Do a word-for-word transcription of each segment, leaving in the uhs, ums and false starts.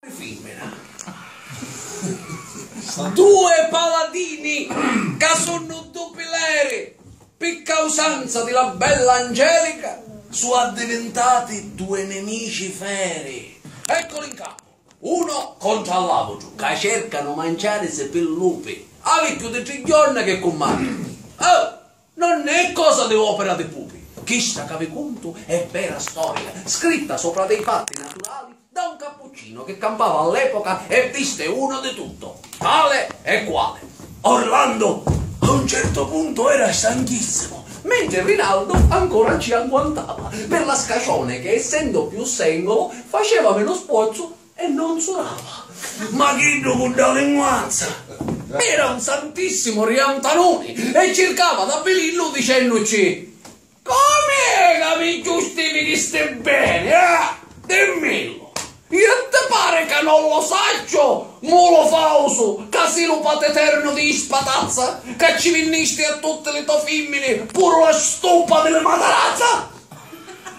Fimmina. Due paladini ca sunnu dupileri, pi causanza di la bella Angelica, su addivintati due nemici feri. Eccoli in campo, uno contra all'autru, ca cercanu manciarisi pi lupi. Havi cchiù di tri jorna chi cummannu. Oh! Non è cosa di opera di pupi. Chista ca vi cuntu è vera storia, scritta sopra dei fatti naturali da un cappuccino che campava all'epoca e viste uno di tutto, tale e quale. Orlando a un certo punto era stanchissimo, mentre Rinaldo ancora ci agguantava per la scacione che, essendo più sengolo, faceva meno sforzo e non surava. Ma chiddu cu dda linguazza era un santissimo riantanuni e circava d'avvilillu dicennuci: "Comu è ca mi ciustivi chisti beni, eh? Dimmillu! Iè ti pari ca non lo sacciu, mulu fausu, ca si lu pateternu di Ispatazza, ca ci vinnisti a tutti li to fimmini, puru la stupa di li Matarazza?"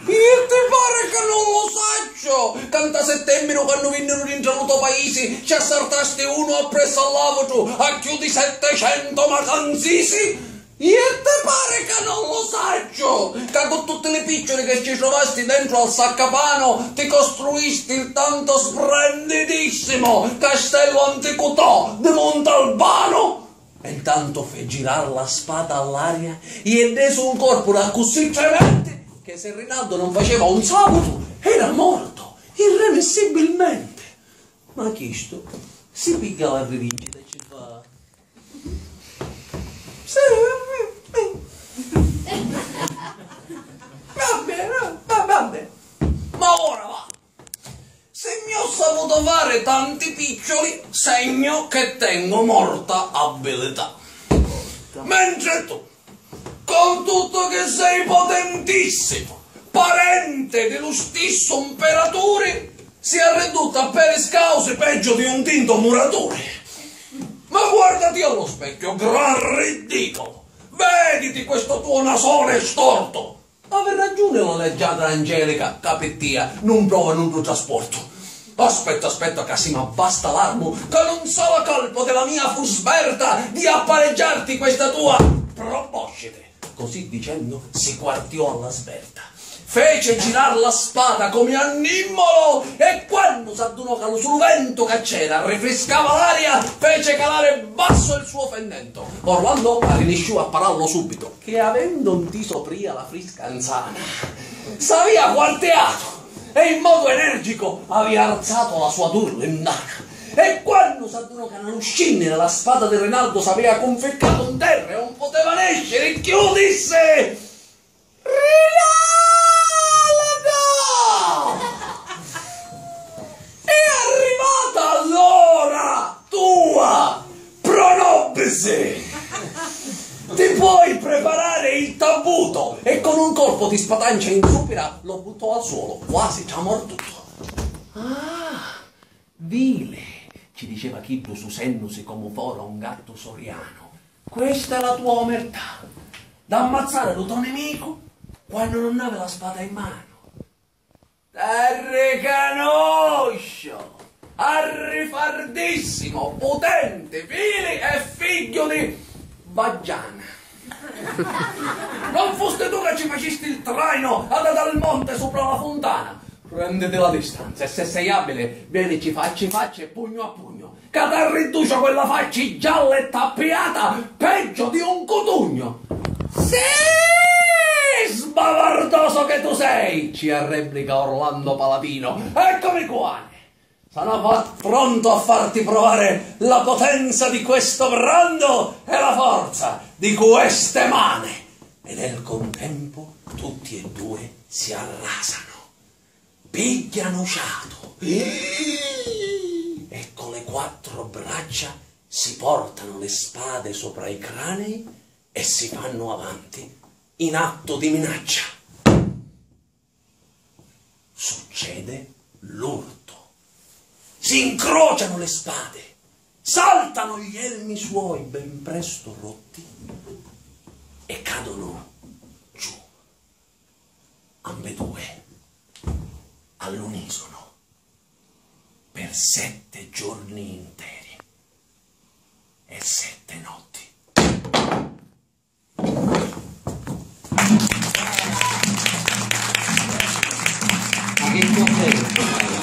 Iè ti pari ca non lo sacciu, ca nta settemminu, quannu vinniru dintra lu to paisi, ci assartasti unu appressu all'autru a cchiù di settecentu macanzisi? Iè ti pari ca non lo sacciu, ca cu tutti li picciuli che ci truvasti dentru al saccapanu ti costruisti il tanto sprendidissimu castellu anticu to di Montalbano? E ntanto fe girar la spada all'aria e desu un corpu d'accussì trementi che se Rinaldo non faceva un savutu era morto irremissibilmente. Ma chistu si pigghia la rivincita e ci fa: "Sì, va bene, va, va bene. Ma ora va. Si mi ho saputo fare tanti piccioli, segno che tengo morta abilità. Mentre tu, con tutto che sei potentissimo, parente di lu stissu imperaturi, si arriduttu a peri scausi peggio di un tinto muraturi. Ma guardati allo specchio, gran ridicolo! Vediti questo tuo nasone storto!" Havi ragiuni la leggiadra Angelica, ca pi tia nun prova nuddu trasportu. Aspetta, aspetta, ca si m'abbasta l'armu, ca non sarà colpo della mia fusberta di appareggiarti questa tua proboscide. Così dicendo si quartiò alla svelta. Fece girar la spada come a nimmolo e quannu s'addunò ca lu sulu ventu ca c'era rifriscava l'aria, fece calare basso il suo fendento. Orlando arrinisciu a parallo subito, che avendo ntiso pria la frisca nzana, s'avia quartiato e in modo energico avia arzato la sua durlindana. E quannu s'addunò ca na luscìnnira la spada di Rinaldo s'avia cunficcato in terra e 'un poteva nesciri cchiù, dissi: "Rinaldo! È arrivata l'ora tua! Pro nobis! Ti puoi preparare il tabbuto!" E con un colpo di spatancia in supira lo buttò al suolo, quasi tramortuto. Ah! "Vile", ci diceva chiddu susennusi comu fora un gattu sorianu, "questa è la tua omertà, d'ammazzari lu to nemicu quannu nun havi la spada in manu." "T'arricanusciu, arrifardissimo, putenti, vili e figghiu di vaggiana! Non fusti tu ca ci facisti il traino ad Adalmonte supra la funtana? Prenditi la distanza e, se sei abile, vienici facci facci e pugnu a pugnu, ca t'arridducio quella facci gialla e tappiata peggio di un cutugno!" "Sì, sbavardoso che tu sei!" ci arreplica Orlando Paladino. "Eccomi qua! Sono fa-, pronto a farti provare la potenza di questo brando e la forza di queste mani." E nel contempo tutti e due si arrasano, pigghianu ciatu e con le quattro braccia si portano le spade sopra i cranei e si fanno avanti in atto di minaccia. Succede l'urto. Si incrociano le spade, saltano gli elmi suoi ben presto rotti e cadono giù, ambedue, all'unisono, per per sette giorni interi e sette notti. Ma che cos'è questo paese?